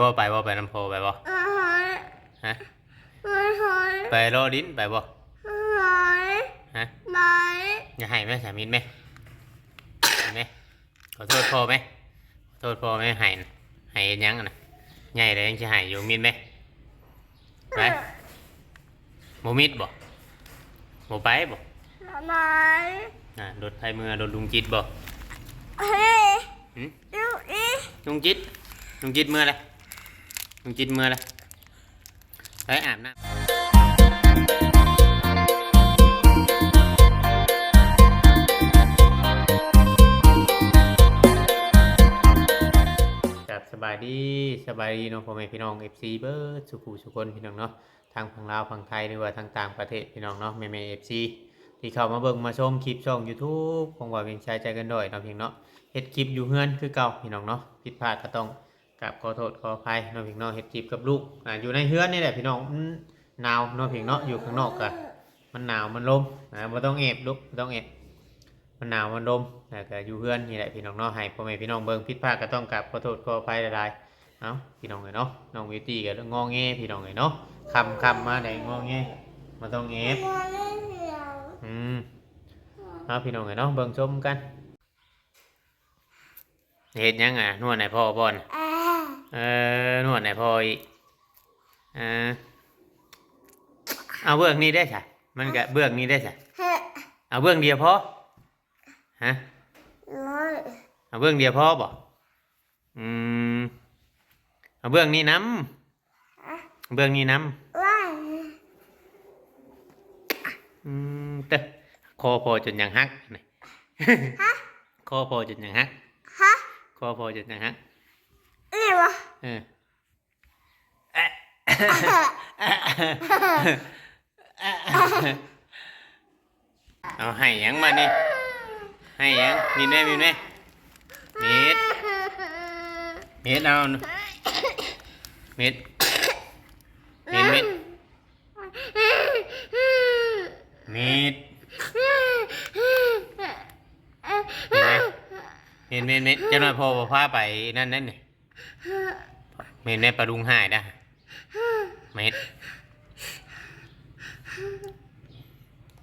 ບໍ່ໄປບໍ່? ໄປນຳພໍ່ໄປບໍ່? ຮະ? ໄປເລາະດິນໄປບໍ່? ຮະ? ຢ່າໄຫ້ແມ້ ສາມິດແມ້ ແມ່ ຂໍໂທດພໍ່ແມ້ ຂໍໂທດພໍ່ແມ້ ໄຫ້ນະ ໄຫ້ເຮັດຫຍັງນະ? ໃຫຍ່ແລ້ວຍັງຊິໄຫ້ຢູ່ ມິດແມ້ ໄປ. ບໍ່ມິດບໍ່? ບໍ່ໄປບໍ່? ບໍ່ໄປ. ອ່າ ລົດໃຜເມືອ? ລົດລຸງຈິດບໍ່? ເອີ ຫຶ? ລຸງຈິດ ລຸງຈິດເມືອແລ້ວ ລຸງຈິດເມືອແລ້ວ. ໄປອາບນ້ຳ. ຄັບ ສະບາຍດີ ສະບາຍດີເນາະ ພໍ່ແມ່ພີ່ນ້ອງ ເອັຟຊີ ເບິດສູ່ຜູ້ສູ່ຄົນ ພີ່ນ້ອງເນາະ ທັງຝັ່ງລາວ ຝັ່ງໄທ ຫຼືວ່າທັງຕ່າງປະເທດ ພີ່ນ້ອງເນາະ ແມ່ໆ ເອັຟຊີ ທີ່ເຂົ້າມາເບິ່ງມາຊົມຄລິບຊ່ອງຢູທູບຂອງບ່າວວຽງໄຊ ໃຈເກີນຮ້ອຍເນາະ ພີ່ນ້ອງເນາະ. ເຮັດຄລິບຢູ່ເຮືອນຄືເກົ່າ ພີ່ນ້ອງເນາະ ຜິດພາດກໍຕ້ອງ ກາບຂໍໂທດຂໍອະໄພເນາະ ພີ່ນ້ອງເນາະ ເຮັດຄລິບກັບລູກ ອ່າ ຢູ່ໃນເຮືອນນີ້ແຫຼະ ພີ່ນ້ອງ ມັນໜາວເນາະ ພີ່ນ້ອງເນາະ ຢູ່ຂ້າງນອກກະມັນໜາວມັນລົມ ອ່າ ບໍ່ຕ້ອງແອບລູກ ບໍ່ຕ້ອງແອບ ມັນໜາວມັນລົມ ແລ້ວກະຢູ່ເຮືອນນີ້ແຫຼະ ພີ່ນ້ອງເນາະ ໃຫ້ພໍ່ແມ່ພີ່ນ້ອງເບິ່ງ ຜິດພາດກໍຕ້ອງກາບຂໍໂທດຂໍອະໄພຫຼາຍໆ. ເອົ້າ ພີ່ນ້ອງເອີຍເນາະ ນ້ອງບິວຕີກໍງໍແງ ພີ່ນ້ອງເອີຍເນາະ ຄ່ຳໆມາໄດ້ງໍແງ ບໍ່ຕ້ອງແອບ ອືມ ເອົາ ພີ່ນ້ອງເອີຍເນາະ ເບິ່ງຊົມກັນ. ເຮັດຫຍັງອະ? ນວດໃຫ້ພໍ່ບໍ່ນະ? ເອີ ນວດໃຫ້ພໍ່ອີກ ເອີ ເອົາເບື້ອງນີ້ໄດ້ຊະ ມັນກະເບື້ອງນີ້ໄດ້ຊະ ເອົາເບື້ອງດຽວພໍ ຮະ? ເອົາເບື້ອງດຽວພໍບໍ່? ອືມ ເອົາເບື້ອງນີ້ນຳ ເບື້ອງນີ້ນຳ ອືມ ເຕີ ຄໍພໍ່ຈົນຢາກຫັກ ຮະ? ຄໍພໍ່ຈົນຢາກຫັກ ຮະ? ຄໍພໍ່ຈົນຢາກຫັກ ນີ້ບໍ່? ເອີ ເອົາ ໃຫ້ຫຍັງບາດນີ້ ໃຫ້ຫຍັງ? ມິດແມ່ ມິດແມ່ ມິດ ມິດ ເອົາ ມິດ ມິດ ມິດ ມິດ ມິດ ມິດ ມິດ ຈັກໜ້ອຍພໍ່ບໍ່ພາໄປນັ້ນເດ້ນີ້. ແມ່ນແມ່ ປາລຸງຮ້າຍນະ ແມ່ນ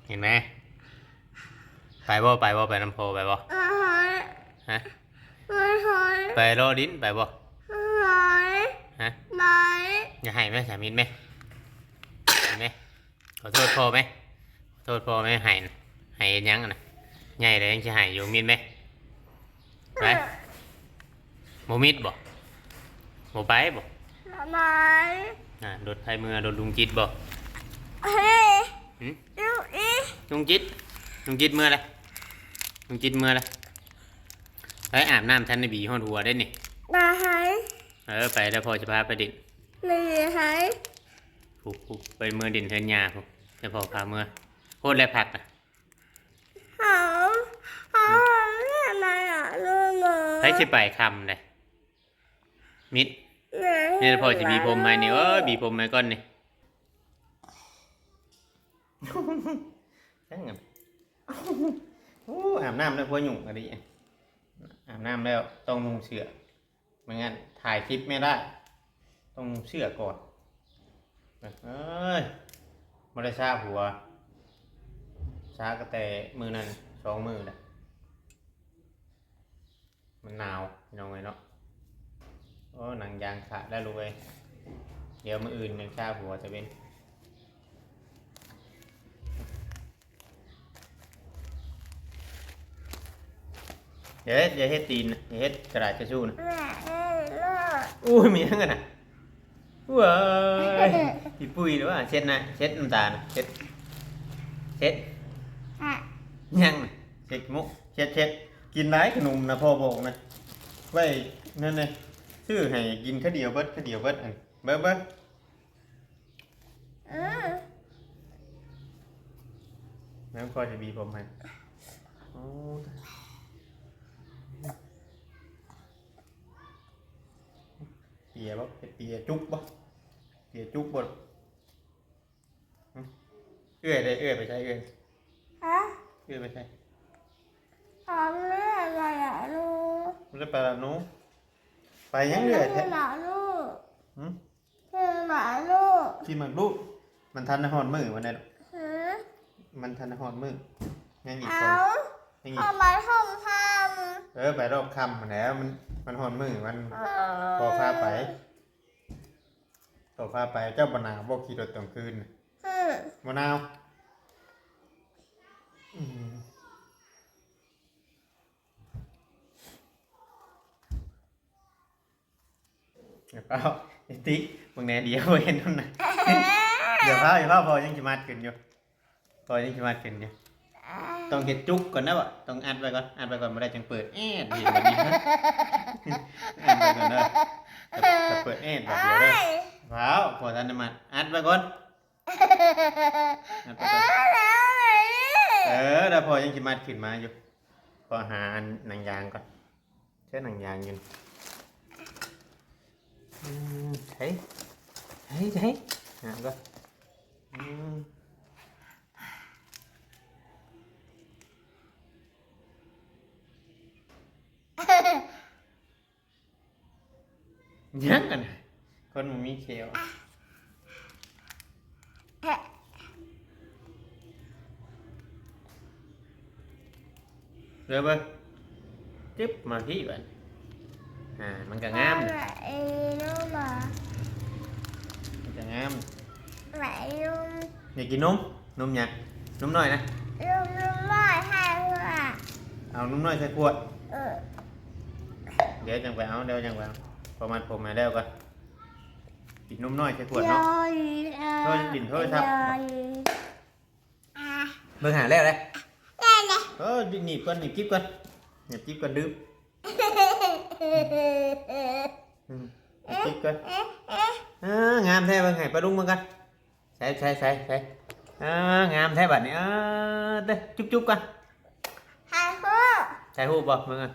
ເຫັນໄໝ? ໄປບໍ່ ໄປບໍ່ ໄປນຳພໍ່ໄປບໍ່? ຮະ? ໄປເລາະດິນໄປບໍ່? ຮະ? ຢ່າໄຫ້ແມ່ ສາມິດແມ່ ເຫັນໄໝ? ຂໍໂທດພໍ່ແມ້ ຂໍໂທດພໍ່ແມ້ ໃຫ້ນະ ໃຫ້ເຮັດຫຍັງນະ? ໃຫຍ່ແລ້ວຍັງຊິໃຫ້ຢູ່ ມິດແມ້? ໄປ ບໍ່ມິດບໍ່? ບໍ່ໄປບໍ່? ບໍ່ໄປ. ອ່າ ລົດໃຜເມືອ? ລົດລຸງຈິດບໍ່? ເອີ ຫຶ? ລຸງຈິດ ລຸງຈິດເມືອແລ້ວ ລຸງຈິດເມືອແລ້ວ. ໄປອາບນ້ຳ ທັນໄດ້ບີຮອດຫົວໄດ້ນີ້. ໄປໃສ? ເອີ ໄປແລ້ວ ພໍ່ຈະພາໄປຫຼິ້ນ. ໄປໃສ? ພຸ້ນ ພຸ້ນ ໄປເມືອຫຼິ້ນເຮືອນຍ່າພຸ້ນ ແຕ່ພໍ່ພາເມືອ. ໂພດແລ້ວຜັກນະ ເຮົາ ເຮົາ ເຮົາ ເຮົາ ໃຜຊິໄປຄ່ຳເດ້? ມິດ ນີ້ພໍ່ຊິບີຜົມໃຫ້ນີ້. ເອີຍ ບີຜົມໃຫ້ກ່ອນນີ້. ຈັ່ງນັ້ນ ໂອ້ ອາບນ້ຳແລ້ວ ຜົວຫຍຸ້ງກະດີ. ອາບນ້ຳແລ້ວຕ້ອງນຸ່ງເສື້ອ. ບໍ່ຊັ້ນຖ່າຍຄລິບແມ່ໄດ້ ຕ້ອງເຊື່ອກ່ອນ. ເອີຍ ບໍ່ໄດ້ຊາຜົວ ຊາກໍແຕ່ມື້ນັ້ນສອງມື້ແຫຼະ. ມັນໜາວ ພີ່ນ້ອງເອີຍເນາະ. ໂອ້ ໜັງຢາງຂາດແລ້ວລູກເອີຍ. ດຽວມື້ອື່ນຈັ່ງຊາຜົວຕາເວັນ. ຢ່າເຮັດ ຢ່າເຮັດຕີນນະ ຢ່າເຮັດກະດາດທິຊູ່ນະ. ໂອ້ຍ ມີຫຍັງກັນນະ? ເວີ້ຍ ອີ່ປຸ້ຍຫຼືວ່າ ເຊັດນະ ເຊັດນ້ຳຕານະ ເຊັດ ເຊັດ ຫຍັງນະ? ເຊັດຂີ້ມູກ ເຊັດ ເຊັດ. ກິນຫຼາຍຂະໜົມນະ ພໍ່ບອກນະ ໄວ້ນັ້ນເດ້ ຊື້ໃຫ້ກິນຄາວດຽວເບິດ ຄາວດຽວເບິດ. ອັນ ເບິ່ງ ເບິ່ງ ອື ແລ້ວພໍ່ຈະບີຜົມໃຫ້. ໂອ້ ເປຍບໍ່? ເປັນເປຍຈຸກບໍ່? ເປຍຈຸກບໍ່? ຫຶ? ເອື້ອຍເດ້ ເອື້ອຍໄປໃສເອື້ອຍ? ຮະ? ເອື້ອຍໄປໃສ? ເອົາເລື່ອຍໄປລະລູກ ໄປລະລູກ. ໄປຫຍັງເລື່ອຍແທ້? ໄປລະລູກ. ຫືມ? ຄືໝາກລູກ ຂີ້ໝາກລູກ. ມັນທັນໄດ້ຮອດມື້ວັນໃດດອກ. ຫືມ? ມັນທັນໄດ້ຮອດມື້. ຍັງອີກ ເອົາ ຍັງອີກ ເອົາມາຫົ່ມພາ. ເອີ ໄປຮອບຄ່ຳຫັ້ນແຫຼະ. ມັນ ມັນຮອດມື້ມັນ ເອີ ພໍ່ພາໄປ. ໂຕພາໄປ. ເຈົ້າບໍ່ໜາວບໍ່ຂີ່ລົດຕອນຄືນ? ອືມ ບໍ່ໜາວ. ອືມ ຢ່າຟ້າວ ຕິກ ເບິ່ງແດ່ ດຽວບໍ່ເຫັນນຳນະ. ຢ່າຟ້າວ ຢ່າຟ້າວ ພໍ່ຍັງຊິມັດຂຶ້ນຢູ່. ພໍ່ຍັງຊິມັດຂຶ້ນຢູ່. ຕ້ອງເຮັດຈຸກກ່ອນນະບໍ? ຕ້ອງອັດໄວ້ກ່ອນ ອັດໄວ້ກ່ອນ ບໍ່ໄດ້ຈັ່ງເປີດແອດ ເຫັນບໍ່ດີ. ອັດໄວ້ກ່ອນເດີ ຈະເປີດແອດບາດດຽວເດີ. ໂອ້ຍ ວ້າວ ພໍ່ທັນໄດ້ມັດ ອັດໄວ້ກ່ອນ ອັດໄວ້ກ່ອນ. ເອີ ແລ້ວພໍ່ຍັງຊິມັດຂຶ້ນມາຢູ່. ພໍ່ຫາອັນໜັງຢາງກ່ອນ. ໃຊ້ໜັງຍາງຢູ່. ອືມ ໃຊ້ ໃຊ້ ໃຊ້ ຫາກ່ອນ. ອືມ ຍັງອັນ ຄົນບໍ່ມີແຂ້ວ. ເດີເບິ່ງ ຈຶບ ມາພີ້ບັດ. ອ່າ ມັນກະງາມ ເອີ ມັນກະງາມ. ຢາກກິນນົມ? ນົມຫຍັງ? ນົມນ້ອຍນະ? ນົມ ນົມນ້ອຍໃສ່ຂວດ. ເອົານົມນ້ອຍໃສ່ຂວດ? ເອີ ດຽວຈັ່ງໄປເອົາ ດຽວຈັ່ງໄປເອົາ. ພໍມັດຜົມໃຫ້ແລ້ວກ່ອນ. ກິນນົມນ້ອຍໃສ່ຂວດເນາະ. ໂທລະສັບ ເບິ່ງຫາແລ້ວເດ້. ເອີ ໜີບກ່ອນ ໜີບຈິບກ່ອນ ໜີບຈິບກ່ອນ ດື່ມ. ອືມ ໜີບຈິບກ່ອນ. ເອີ ງາມແທ້ ເບິ່ງໃຫ້ປ້າລຸງເບິ່ງກ່ອນ. ໃສ່ ໃສ່ ໃສ່ ໃສ່. ເອີ ງາມແທ້ບັດນີ້. ເອີ ເດີ ຈຸບໆກ່ອນ. ຖ່າຍຮູບ ຖ່າຍຮູບບໍ່? ເບິ່ງ ນັ້ນ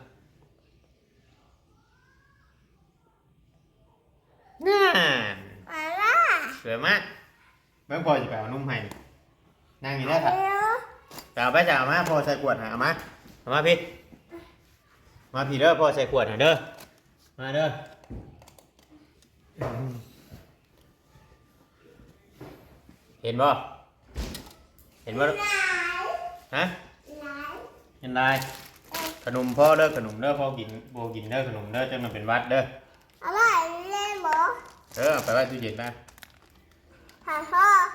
ສວຍມາກ. ເບິ່ງ ພໍ່ຊິໄປເອົານົມໃຫ້. ນັ່ງນີ້ເດີ. ເອົາ ໄປ ເອົາມາ ພໍ່ໃສ່ຂວດໃຫ້. ເອົາມາ ເອົາມາພີ້ ມາພີ້ເດີ ພໍ່ໃສ່ຂວດໃຫ້ເດີ. ມາເດີ. ເຫັນບໍ່? ເຫັນບໍ່ລູກ? ຮະ? ເຫັນລາຍ. ເອີ ຂະໜົມພໍເດີ ຂະໜົມເດີ ພໍກິນ ບໍ່ກິນເດີ ຂະໜົມເດີ ຈັກໜ່ອຍເປັນຫວັດເດີ. ເອົາໄວ້ເລີຍບໍ່? ເອີ ເອົາໄປໄວ້ຕູ້ເຢັນນະ. ຂອໂທດ.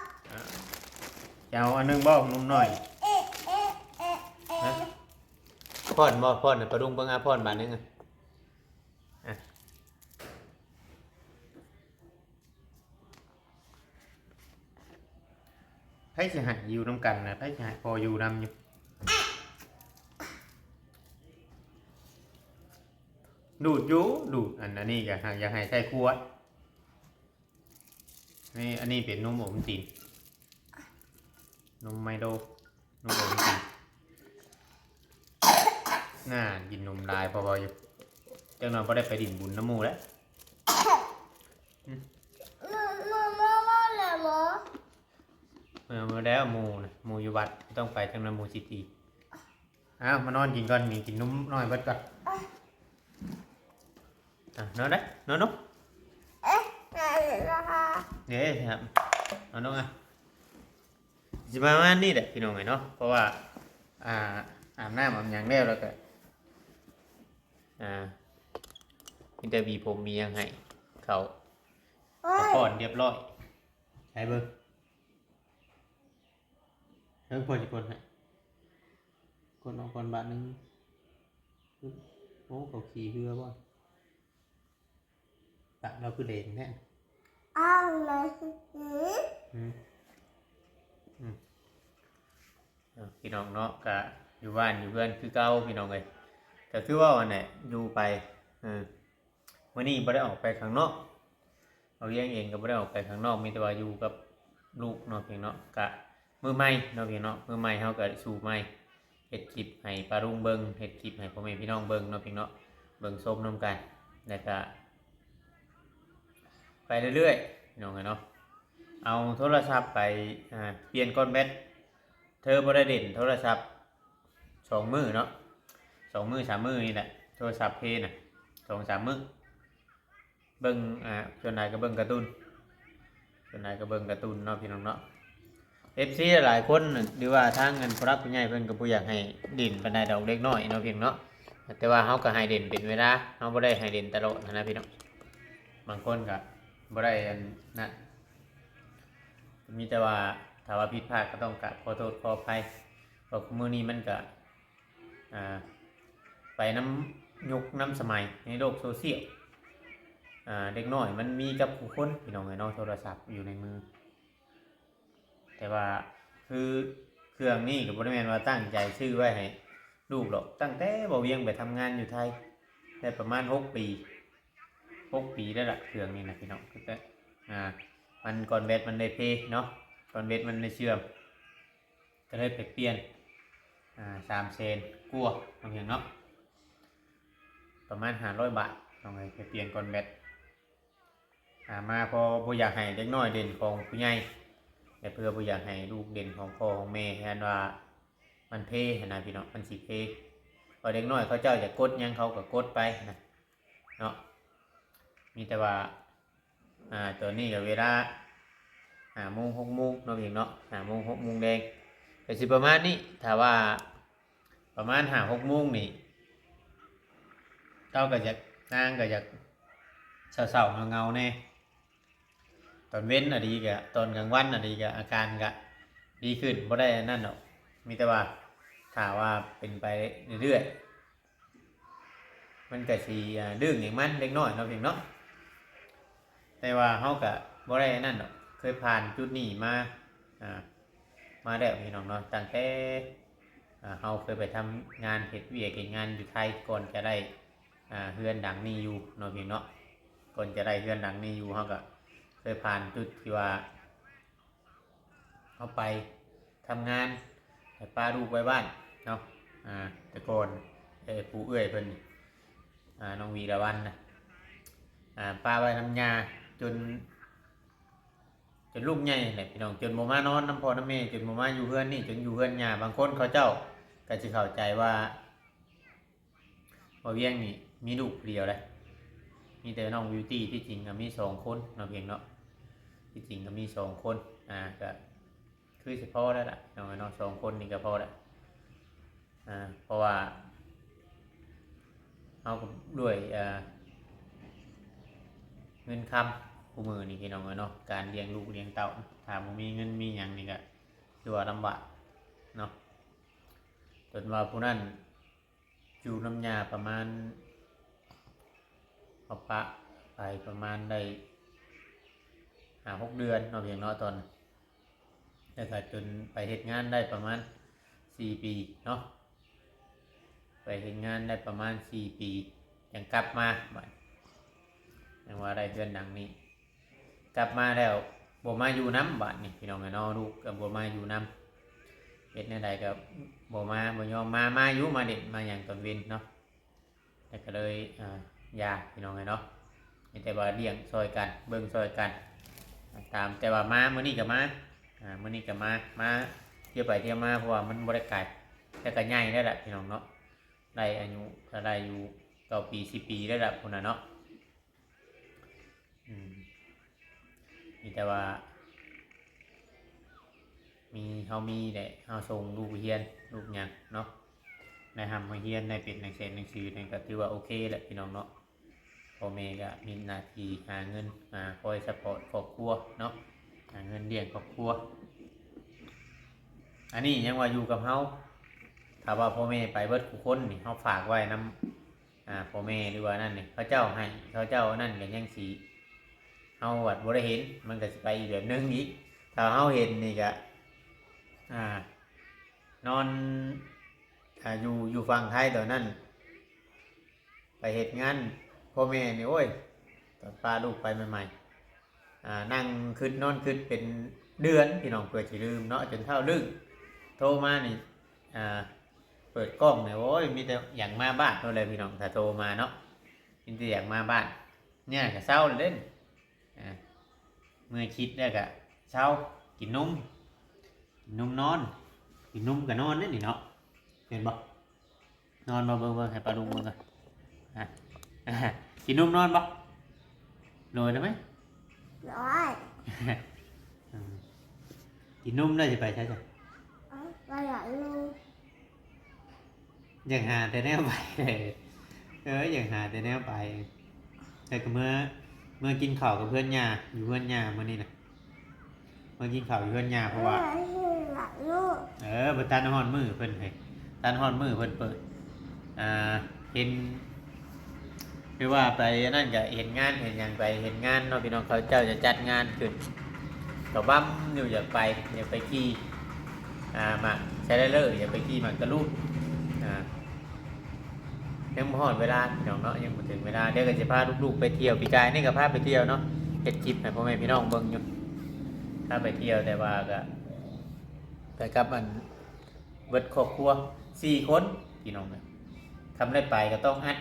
ເຈົ້າເອົາອັນໜຶ່ງບໍ່ ຂະໜົມນ້ອຍ? ເອ ເອ ເອ ເອ. ຮະ? ປ້ອນບໍ່? ປ້ອນໃຫ້ປ້າລຸງເບິ່ງ ອາ ປ້ອນບາດໜຶ່ງ ອະ. ໃຜຊິໃຫ້ຢູ່ນຳກັນນະ? ໃຜຊິໃຫ້ພໍ່ຢູ່ນຳຢູ່? ດູດຢູ່ ດູດ. ອັນ ອັນນີ້ກໍຫາກຢາກໃຫ້ໃສ່ຂວດ. ນີ້ ອັນນີ້ເປັນນົມໂອວັນຕິນ ນົມໄມໂລ ນົມໂອວັນຕິນ. ນ່າ ກິນນົມຫຼາຍພໍເວົ້າຢູ່. ຈັກໜ່ອຍບໍ່ໄດ້ໄປຫຼິ້ນບຸນນຳໝູ່ແລ້ວ. ອືມ ໝູ່ ໝູ່ ໝູ່ ໝູ່ແລ້ວບໍ່? ເອີ ໝູ່ແລ້ວ ໝູ່ນະ ໝູ່ຢູ່ວັດ ຕ້ອງໄປ ຈັກໜ່ອຍໝູ່ຊິຕີ. ເອົາ ມານອນກິນກ່ອນ ນີ້ ກິນນົມນ້ອຍເບິດກ່ອນ. ອ່ະ ນອນເດີ້ ນອນລົງ. ເດ້ ນອນລົງ ອ່ະ. ຊິປະມານນີ້ແຫຼະ ພີ່ນ້ອງເອີຍເນາະ ເພາະວ່າ ອ່າ ອາບນ້ຳອາບຫຍັງແລ້ວ ແລ້ວກໍ ອ່າ ມີແຕ່ຫວີຜົມ ມີຫຍັງໃຫ້ເຂົາ ໂອ້ຍ ພັກຜ່ອນຮຽບຮ້ອຍ. ໃຫ້ເບິ່ງ ເບິ່ງ ພໍ່ຊິກົດໃຫ້ ກົດອອກກ່ອນບາດໜຶ່ງ. ໂອ້ ເຂົາຂີ່ເຮືອບໍ່? ປາກລາວຄືແດງແທ້. ອ້າວ ລາວຄື ອືມ ອືມ ເອີ ພີ່ນ້ອງເນາະ ກະຢູ່ບ້ານຢູ່ເຮືອນຄືເກົ່າ ພີ່ນ້ອງເອີຍ. ກະຄືເວົ້າຫັ້ນແຫຼະ ຢູ່ໄປ ເອີ ມື້ນີ້ບໍ່ໄດ້ອອກໄປຂ້າງນອກ. ເຮົາລ້ຽງເອງກໍບໍ່ໄດ້ອອກໄປຂ້າງນອກ ມີແຕ່ວ່າຢູ່ກັບລູກເນາະ ພີ່ນ້ອງເນາະ. ກະມືໃໝ່ເນາະ ພີ່ນ້ອງເນາະ ມືໃໝ່ເຮົາກໍສູ້ໃໝ່ ເຮັດຄລິບໃຫ້ປ້າລຸງເບິ່ງ ເຮັດຄລິບໃຫ້ພໍ່ແມ່ພີ່ນ້ອງເບິ່ງເນາະ ພີ່ນ້ອງເນາະ ເບິ່ງຊົມນຳກັນ ແລ້ວກະໄປເລື້ອຍໆ ພີ່ນ້ອງເອີຍເນາະ. ເອົາໂທລະສັບໄປ ອ່າ ປ່ຽນກ່ອນແບັດ. ເທີບໍ່ໄດ້ຫຼິ້ນໂທລະສັບສອງມື້ເນາະ ສອງມື້ສາມມື້ນີ້ແຫຼະ ໂທລະສັບເພນະ ສອງສາມມື້. ເບິ່ງ ອ່າ ສ່ວນຫຼາຍກໍເບິ່ງກາຕູນ ສ່ວນຫຼາຍກໍເບິ່ງກາຕູນເນາະ ພີ່ນ້ອງເນາະ. ເອັຟຊີຫຼາຍໆຄົນ ຫຼືວ່າທາງອັນຜູ້ຫຼັກຜູ້ໃຫຍ່ເພິ່ນກໍບໍ່ຢາກໃຫ້ຫຼິ້ນປານໃດດອກ ເດັກນ້ອຍເນາະ ພີ່ນ້ອງເນາະ. ແຕ່ວ່າເຮົາກໍໃຫ້ຫຼິ້ນເປັນເວລາ ເຮົາບໍ່ໄດ້ໃຫ້ຫຼິ້ນຕະຫຼອດຫັ້ນນະ ພີ່ນ້ອງ. ບາງຄົນກໍບໍ່ໄດ້ອັນນັ້ນ ມີແຕ່ວ່າຖ້າວ່າຜິດພາດກໍຕ້ອງກາບຂໍໂທດຂໍອະໄພ ເພາະມື້ນີ້ມັນກໍ ອ່າ ໄປນຳຍຸກນຳສະໄໝໃນໂລກໂຊຊຽວ. ອ່າ ເດັກນ້ອຍມັນມີກັບທຸກຄົນ ພີ່ນ້ອງເອີຍເນາະ ໂທລະສັບຢູ່ໃນມື. ແຕ່ວ່າຄືເຄື່ອງນີ້ກໍບໍ່ໄດ້ແມ່ນວ່າຕັ້ງໃຈຊື້ໄວ້ໃຫ້ລູກດອກ. ຕັ້ງແຕ່ບ່າວວຽງໄປທຳງານຢູ່ໄທໄດ້ປະມານຫົກປີ ຫົກປີແລ້ວລະ ເຄື່ອງນີ້ນະ ພີ່ນ້ອງ. ຄືແຕ່ ອ່າ ມັນ ກ່ອນແບັດມັນໄດ້ເພເນາະ ກ່ອນແບັດມັນໄດ້ເສື່ອມ ກໍເລີຍໄປປ່ຽນ ອ່າ ສາມແສນກວ່າ ນ້ອງພຽງເນາະ ປະມານຫ້າຮ້ອຍບາດ ນ້ອງເອີຍ ໄປປ່ຽນກ່ອນແບັດ. ອ່າ ມາເພາະບໍ່ຢາກໃຫ້ເດັກນ້ອຍຫຼິ້ນຂອງຜູ້ໃຫຍ່ ແລະ ເພື່ອບໍ່ຢາກໃຫ້ລູກຫຼິ້ນຂອງພໍ່ຂອງແມ່ ຢ້ານວ່າມັນເພຫັ້ນນະ ພີ່ນ້ອງ ມັນຊິເພ. ເພາະເດັກນ້ອຍເຂົາເຈົ້າຢາກກົດຫຍັງເຂົາກໍກົດໄປນະ ເນາະ. ມີແຕ່ວ່າ ອ່າ ຕອນນີ້ກໍເວລາຫ້າໂມງ ຫົກໂມງເນາະ ພີ່ນ້ອງເນາະ ຫ້າໂມງ ຫົກໂມງແລງ ກໍຊິປະມານນີ້. ຖ້າວ່າປະມານຫ້າ ຫົກໂມງນີ້ ເຮົາກໍຢາກ ນາງກໍຢາກເສົ້າໆເຫງົາໆແດ່. ຕອນເວັນອະດີກະ ຕອນກາງວັນອະດີກະ ອາການກະດີຂຶ້ນ ບໍ່ໄດ້ອັນນັ້ນດອກ. ມີແຕ່ວ່າຖ້າວ່າເປັນໄປເລື້ອຍໆ ມັນກະຊິ ອ່າ ດື້ຫຍັງມັນເລັກນ້ອຍເນາະ ພີ່ນ້ອງເນາະ. ແຕ່ວ່າເຮົາກະບໍ່ໄດ້ອັນນັ້ນດອກ ເຄີຍຜ່ານຈຸດນີ້ມາ ອ່າ ມາແລ້ວ ພີ່ນ້ອງເນາະ. ຕັ້ງແຕ່ ອ່າ ເຮົາເຄີຍໄປທຳງານ ເຮັດວຽກເຮັດງານຢູ່ໄທ ກ່ອນຈະໄດ້ ອ່າ ເຮືອນຫຼັງນີ້ຢູ່ເນາະ ພີ່ນ້ອງເນາະ. ກ່ອນຈະໄດ້ເຮືອນຫຼັງນີ້ຢູ່ ເຮົາກະເຄີຍຜ່ານຈຸດທີ່ວ່າ ເຮົາໄປທຳງານ ໃຫ້ປະລູກໄວ້ບ້ານເນາະ. ອ່າ ແຕ່ກ່ອນ ເອີ ຜູ້ເອື້ອຍເພິ່ນ ອ່າ ນ້ອງວີລະວັນນະ ອ່າ ປະໄວ້ນຳຍ່າຈົນ ຈົນລູກໃຫຍ່ແຫຼະ ພີ່ນ້ອງ ຈົນບໍ່ມານອນນຳພໍ່ນຳແມ່ ຈົນບໍ່ມາຢູ່ເຮືອນນີ້ ຈົນຢູ່ເຮືອນຍ່າ. ບາງຄົນເຂົາເຈົ້າກໍຊິເຂົ້າໃຈວ່າ ບ່າວວຽງນີ້ມີລູກຜູ້ດຽວເດ້ ມີແຕ່ນ້ອງບິວຕີ. ທີ່ຈິງກໍມີສອງຄົນເນາະ ພຽງເນາະ ທີ່ຈິງກໍມີສອງຄົນ ອ່າ ກໍຄືຊິພໍແລ້ວລະ ນ້ອງເນາະ ສອງຄົນນີ້ກໍພໍແລ້ວ. ອ່າ ເພາະວ່າເຮົາກໍດ້ວຍ ອ່າ ເງິນຄຳ ຄູ່ມື້ນີ້ ພີ່ນ້ອງເອີຍເນາະ ການລ້ຽງລູກລ້ຽງເຕົ້າ ຖ້າບໍ່ມີເງິນມີຫຍັງນີ້ກໍຖືວ່າລຳບາກເນາະ. ຈົນວ່າຜູ້ນັ້ນ ຢູ່ນຳຍ່າປະມານ ເຮົາປະໄປປະມານໄດ້ຫ້າຫົກເດືອນເນາະ ພຽງເນາະ ຕອນ ແລ້ວກໍຈົນໄປເຮັດງານໄດ້ປະມານສີ່ປີເນາະ ໄປເຮັດງານໄດ້ປະມານສີ່ປີ ຈັ່ງກັບມາ ບາດ ຍັງວ່າໄດ້ເຮືອນຫຼັງນີ້ ກັບມາແລ້ວບໍ່ມາຢູ່ນຳ ບາດນີ້ ພີ່ນ້ອງເອີຍເນາະ ລູກກໍບໍ່ມາຢູ່ນຳ ເຮັດແນວໃດກໍບໍ່ມາ ບໍ່ຍອມມາ ມາຢູ່ ມາຫຼິ້ນມາຫຍັງຕອນເວັນເນາະ. ແລ້ວກໍເລີຍ ອ່າ ຢ່າ ພີ່ນ້ອງເອີຍເນາະ ມີແຕ່ວ່າລ້ຽງຊ່ອຍກັນ ເບິ່ງຊ່ອຍກັນ ຕາມ ແຕ່ວ່າມາມື້ນີ້ກໍມາ ອ່າ ມື້ນີ້ກໍມາ ມາທ່ຽວໄປທ່ຽວມາ ເພາະວ່າມັນບໍ່ໄດ້ໄກ ແຕ່ກໍໃຫຍ່ແລ້ວລະ ພີ່ນ້ອງເນາະ ໄດ້ອາຍຸກໍໄດ້ຢູ່ເກົ້າປີ ສິບປີແລ້ວລະ ພຸ້ນນະເນາະ. ອືມ ມີແຕ່ວ່າມີ ເຮົາມີແຫຼະ ເຮົາສົ່ງລູກຮຽນ ລູກຫຍັງເນາະ ໄດ້ຮ່ຳໄດ້ຮຽນ ໄດ້ເປັນນັກຮຽນໜັງສືນີ້ ກໍຖືວ່າໂອເຄແຫຼະ ພີ່ນ້ອງເນາະ. ພໍ່ແມ່ກໍມີໜ້າທີ່ຫາເງິນ ຫາ ຄອຍຊັບພອດຄອບຄົວເນາະ ຫາເງິນລ້ຽງຄອບຄົວ. ອັນນີ້ຍັງວ່າຢູ່ກັບເຮົາ ຖ້າວ່າພໍ່ແມ່ໄປເບິດທຸກຄົນນີ້ ເຮົາຝາກໄວ້ນຳ ອ່າ ພໍ່ແມ່ ຫຼືວ່ານັ້ນນີ້ ເຂົາເຈົ້າໃຫ້ ເຂົາເຈົ້ານັ້ນກໍຍັງຊິ ເຮົາບັດບໍ່ໄດ້ເຫັນ ມັນກໍຊິໄປອີກແບບໜຶ່ງອີກ. ຖ້າເຮົາເຫັນນີ້ກໍ ອ່າ ນອນ ອ່າ ຢູ່ ຢູ່ຝັ່ງໄທຕອນນັ້ນ ໄປເຮັດງານ ພໍ່ແມ່ນີ້ ໂອ້ຍ ຕອນປະລູກໄປໃໝ່ໆ ອ່າ ນັ່ງຄິດນອນຄິດເປັນເດືອນ ພີ່ນ້ອງ ເພື່ອຊິລືມເນາະ ຈົນເຖົ້າລຶ້ງ ໂທມານີ້ ອ່າ ເປີດກ້ອງນີ້ ໂອ້ຍ ມີແຕ່ຢາກມາບ້ານໂລດແຫຼະ ພີ່ນ້ອງ ຖ້າໂທມາເນາະ ມີແຕ່ຢາກມາບ້ານ. ຍາກະເຊົາແລ້ວເດ້ ອ່າ ເມື່ອຄິດແລ້ວກະເຊົາ ກິນນົມ ກິນນົມນອນ ກິນນົມກະນອນເດ້ນີ້ເນາະ ແມ່ນບໍ່? ນອນບໍ່? ເບິ່ງ ເບິ່ງໃຫ້ປ້າລຸງເບິ່ງກ່ອນ ອ່າ ກິນນົມນອນບໍ່? ໂດຍໄດ້ໄໝ? ໂດຍ. ອືມ ກິນນົມແລ້ວຊິໄປໃສຊະ? ເອີ ໄປຫາຢູ່. ຢາກຫາແຕ່ແນວໄປ. ເອີ ຢາກຫາແຕ່ແນວໄປ. ແລ້ວກໍເມືອ ເມືອກິນເຂົ້າກັບເພື່ອນຍ່າ ຢູ່ເຮືອນຍ່າມື້ນີ້ນະ. ມາກິນເຂົ້າຢູ່ເຮືອນຍ່າ ເພາະວ່າ ເອີ ບໍ່ທັນຮອດມື້ເພິ່ນເອີຍ ທັນຮອດມື້ເພິ່ນເປີດ. ອ່າ ເຫັນ ຄືວ່າໄປອັນນັ້ນກະເຫັນງານເຫັນຫຍັງ ໄປເຫັນງານເນາະພີ່ນ້ອງ ເຂົາເຈົ້າຈະຈັດງານຂຶ້ນ ກະວຳຢູ່ ຢາກໄປ ຢາກໄປຂີ່ ອ່າ ໝາກໄຊໄລເລີ ຢາກໄປຂີ່ໝາກຕະລຸ ອ່າ ຍັງບໍ່ຮອດເວລາພີ່ນ້ອງເນາະ ຍັງບໍ່ເຖິງເວລາ. ດຽວກໍຊິພາລູກໆໄປທ່ຽວ ປີກາຍນີ້ກໍພາໄປທ່ຽວເນາະ ເຮັດຄລິບໃຫ້ພໍ່ແມ່ພີ່ນ້ອງເບິ່ງຢູ່ ພາໄປທ່ຽວ ແຕ່ວ່າກໍໄປກັບອັນເບິດຄອບຄົວສີ່ຄົນພີ່ນ້ອງ. ຄັນໄດ້ໄປກໍຕ້ອງອັດ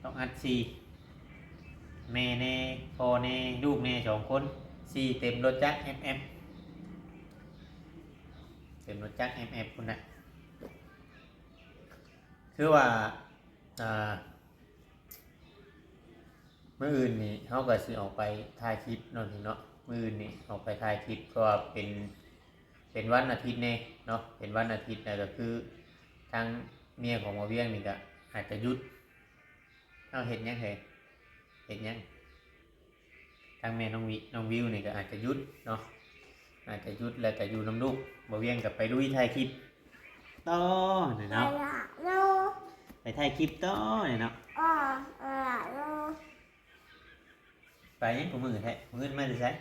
ຕ້ອງອັດສີ່ ແມ່ແນ່ ພໍ່ແນ່ ລູກແນ່ ສອງຄົນ ສີ່ ເຕັມລົດຈັກແອັບໆ ເຕັມລົດຈັກແອັບໆພຸ້ນນະ. ຄືວ່າ ອ່າ ມື້ອື່ນນີ້ເຮົາກໍຊິອອກໄປຖ່າຍຄລິບເນາະພີ່ນ້ອງເນາະ ມື້ອື່ນນີ້ອອກໄປຖ່າຍຄລິບ ເພາະວ່າເປັນ ເປັນວັນອາທິດແນ່ເນາະ ເປັນວັນອາທິດ ແລ້ວກໍຄືທາງເມຍຂອງບ່າວວຽງນີ້ກໍອາດຈະຢຸດ. ເອົາ ເຮັດຫຍັງເຮີ້ຍ ເຮັດຫຍັງ? ທາງແມ່ນ້ອງວິ ນ້ອງວິວນີ້ກໍອາດຈະຢຸດເນາະ ອາດຈະຢຸດ ແລ້ວກໍຢູ່ນຳລູກ ບ່າວວຽງກໍໄປລຸຍຖ່າຍຄລິບຕໍ່ນີ້ເນາະ ໄປຖ່າຍຄລິບຕໍ່ນີ້ເນາະ. ໄປຫຍັງຄູ່ມື້ແທ້? ເງິນມາແຕ່ໃສ? ຮະ?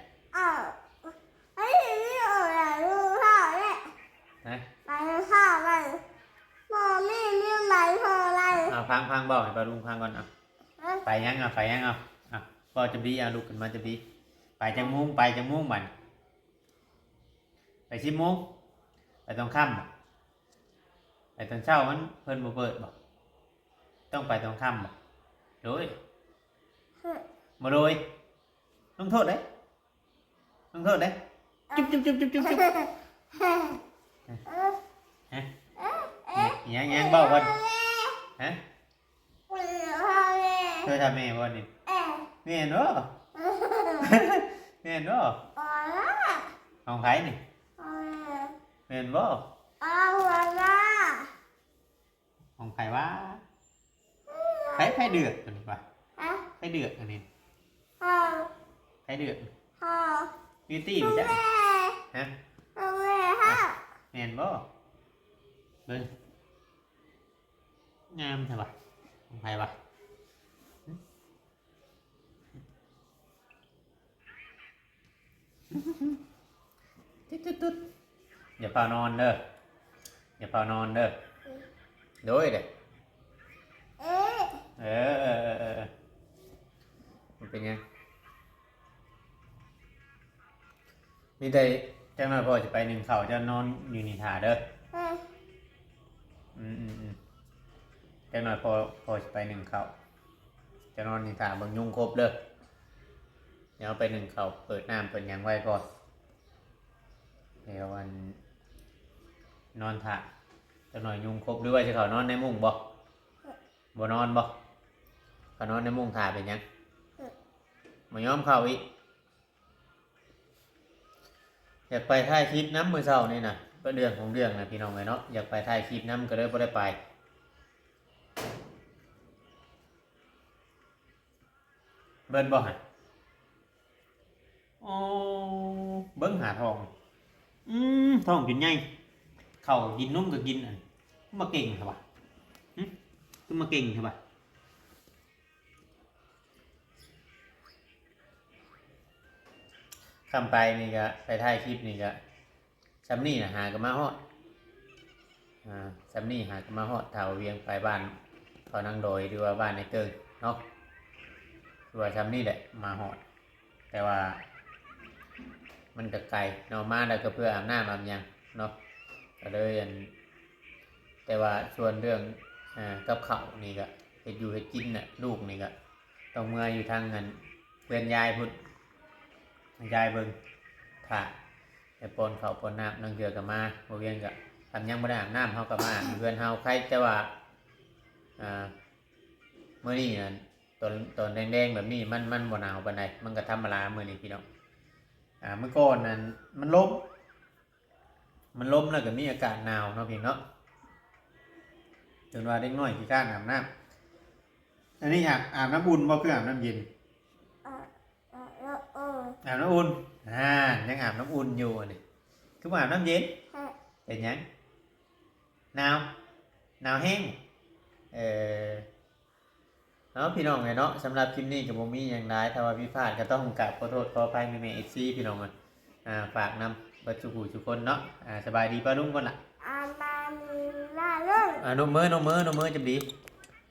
ເອົາ ຟັງ ຟັງ ເວົ້າໃຫ້ປ້າລຸງຟັງກ່ອນ. ເອົາ ໄປຫຍັງ? ເອົາ ໄປຫຍັງ? ເອົາ ເອົາ ເວົ້າຈະບີ ເອົາ ລຸກຂຶ້ນມາຈະບີ. ໄປຈັກໂມງ? ໄປຈັກໂມງບັດ? ໄປສິບໂມງ? ໄປຕອນຄ່ຳບໍ? ໄປຕອນເຊົ້າມັນ ເພິ່ນບໍ່ເປີດບໍ? ຕ້ອງໄປຕອນຄ່ຳບໍ? ໂດຍ ບໍ່ໂດຍ ລົງໂທດເດ້ ລົງໂທດເດ້ ຈຸບ ຈຸບ ຈຸບ ຈຸບ ຈຸບ ຈຸບ. ຮະ? ຫຍັງ ຫຍັງ ເວົ້າກ່ອນ. ຮະ? ໂທດຖາມແມ່ບໍ່ນີ້? ແມ່ນບໍ່? ແມ່ນບໍ່? ຂອງໃຜນີ້? ແມ່ນບໍ່? ຂອງໃຜວະ? ໃຜ ໃຜເລືອກຕົວນີ້ວະ? ຮະ? ໃຜເລືອກອັນນີ້? ໃຜເລືອກ? ບິວຕີ້ບໍ່ຈັກ? ຮະ? ແມ່ນບໍ່? ເບິ່ງ ງາມແທ້ວະ ຂອງໃຜວະ? ຕຶດໆໆ ຢ່າຟ້າວນອນເດີ ຢ່າຟ້າວນອນເດີ. ໂດຍເດ້ ເອີ ເອີ ເອີ ເອີ ບໍ່ເປັນຫຍັງ. ມີແຕ່ຈັກໜ້ອຍພໍ່ຊິໄປໜຶ້ງເຂົ້າ ເຈົ້ານອນຢູ່ນີ້ຖ້າເດີ. ອືມ ອືມ ອືມ ຈັກໜ້ອຍພໍ່ ພໍ່ຊິໄປໜຶ້ງເຂົ້າ ເຈົ້ານອນນີ້ຖ້າເບິ່ງຍຸງຄົບເດີ. ດຽວເອົາໄປໜຶ້ງເຂົ້າ ເປີດນ້ຳເປີດຫຍັງໄວ້ກ່ອນ ດຽວອັນ ນອນຖ້າຈັກໜ້ອຍຍຸງຄົບ. ຫຼືວ່າຊິເຂົ້ານອນໃນມຸ້ງບໍ່? ບໍ່ນອນບໍ່? ເຂົ້ານອນໃນມຸ້ງຖ້າເປັນຫຍັງ? ບໍ່ຍອມເຂົ້າອີກ. ຢາກໄປຖ່າຍຄລິບນຳມື້ເຊົ້ານີ້ນະ ເລື່ອງຂອງເລື່ອງນະ ພີ່ນ້ອງເອີຍເນາະ ຢາກໄປຖ່າຍຄລິບນຳ ກໍເລີຍບໍ່ໄດ້ໄປ. ເບິ່ງບໍ່ຫັ້ນ? ໂອ້ ເບິ່ງຫາທ້ອງ ອືມ ທ້ອງຈົນໃຫຍ່ ເຂົ້າກິນ ນົມກໍກິນ ອັນ ມາເກັ່ງແທ້ວະ? ຫຶ ຄືມາເກັ່ງແທ້ວະ? ຄ່ຳໄປນີ້ກະ ໄປຖ່າຍຄລິບນີ້ກະ ຊ່ຳນີ້ນະຫາກໍມາຮອດ ອ່າ ຊ່ຳນີ້ຫາກໍມາຮອດ ຖ້າວ່າວຽງໄປບ້ານພໍ່ນາງດອຍ ຫຼືວ່າບ້ານໄອ້ເຕີງເນາະ ຄືວ່າຊ່ຳນີ້ແຫຼະມາຮອດ. ແຕ່ວ່າມັນກໍໄກເນາະ ມາແລ້ວກໍເພື່ອອາບນ້ຳອາບຫຍັງເນາະ ກໍເລີຍອັນ ແຕ່ວ່າສ່ວນເລື່ອງ ອ່າ ກັບເຂົ້ານີ້ກໍເຮັດຢູ່ເຮັດກິນນະ ລູກນີ້ກໍຕ້ອງເມືອຢູ່ທາງອັນເຮືອນຍາຍພຸ້ນ ຍາຍເບິ່ງຖ້າ ແຕ່ປ້ອນເຂົ້າປ້ອນນ້ຳ ລາງເທື່ອກໍມາ ບໍ່ວຽງກໍ ຄັນຍັງບໍ່ໄດ້ອາບນ້ຳ ເຮົາກໍມາອາບຢູ່ເຮືອນເຮົາ ໄຄແຕ່ວ່າ ອ່າ ມື້ນີ້ນັ້ນ ຕອນ ຕອນແດງໆແບບນີ້ ມັນ ມັນບໍ່ໜາວປານໃດ ມັນກໍທຳມະດາມື້ນີ້ພີ່ນ້ອງ. ອ່າ ມື້ກ່ອນນັ້ນມັນລົມ ມັນລົມແລ້ວກໍມີອາກາດໜາວເນາະພີ່ນ້ອງເນາະ ຈົນວ່າເດັກນ້ອຍຂີ້ຄ້ານອາບນ້ຳ. ອັນນີ້ອາບ ອາບນ້ຳອຸ່ນບໍ່ ຄືອາບນ້ຳເຢັນ? ອາບນ້ຳອຸ່ນ. ອາບນ້ຳອຸ່ນ ອ່າ ຍັງອາບນ້ຳອຸ່ນຢູ່ອັນນີ້ ຄືບໍ່ອາບນ້ຳເຢັນ? ເປັນຫຍັງ? ໜາວ ໜາວແຮງ. ເອີ ເອົາ ພີ່ນ້ອງເອີຍເນາະ ສຳລັບຄລິບນີ້ກໍບໍ່ມີຫຍັງຫຼາຍ ຖ້າວ່າຜິດພາດກໍຕ້ອງກາບຂໍໂທດຂໍອະໄພແມ່ໆ ເອັຟຊີ ພີ່ນ້ອງເອີຍ. ອ່າ ຝາກນຳເບິດສູ່ຜູ້ສູ່ຄົນເນາະ. ອ່າ ສະບາຍດີປ້າລຸງກ່ອນລະ. ອາມາລາເລີ ອ່າ ນົບມື ນົບມື ນົບມື ຈຳດີ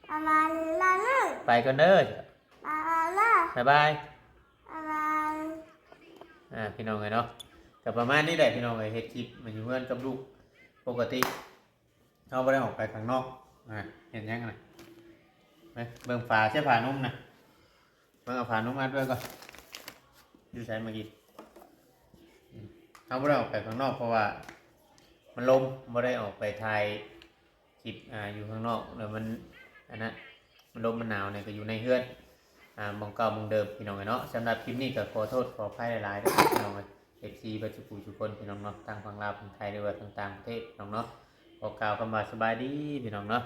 ອາມາລາເລີ ໄປກ່ອນເດີ ບາຍບາຍ ບາຍບາຍ ບາຍບາຍ. ອ່າ ພີ່ນ້ອງເອີຍເນາະ ກໍປະມານນີ້ແຫຼະ ພີ່ນ້ອງເອີຍ. ເຮັດຄລິບມາຢູ່ເຮືອນກັບລູກປົກກະຕິ ເຮົາບໍ່ໄດ້ອອກໄປຂ້າງນອກ. ອ່າ ເຮັດຫຍັງນະ? ເບິ່ງຝາ ໃຊ້ຜ້າໜຸ່ມນະ ເບິ່ງເອົາຜ້າໜຸ່ມອັດໄວ້ກ່ອນ. ຢູ່ໃສເມື່ອກີ້? ອືມ ເຮົາບໍ່ໄດ້ອອກໄປຂ້າງນອກ ເພາະວ່າມັນລົມ ບໍ່ໄດ້ອອກໄປຖ່າຍຄລິບ ອ່າ ຢູ່ຂ້າງນອກ ແລ້ວມັນ ອັນນັ້ນ ມັນລົມມັນໜາວນີ້ ກໍຢູ່ໃນເຮືອນ ອ່າ ໝ່ອງເກົ່າໝ່ອງເດີມ ພີ່ນ້ອງເອີຍເນາະ. ສຳລັບຄລິບນີ້ກໍຂໍໂທດຂໍອະໄພຫຼາຍໆເດີ ພີ່ນ້ອງເອີຍ ເອັຟຊີ ເບິດສູ່ຜູ້ສູ່ຄົນ ພີ່ນ້ອງເນາະ ທັງຝັ່ງລາວ ຝັ່ງໄທ ຫຼືວ່າທາງຕ່າງປະເທດ ພີ່ນ້ອງເນາະ. ຂໍກ່າວຄຳວ່າສະບາຍດີ ພີ່ນ້ອງເນາະ.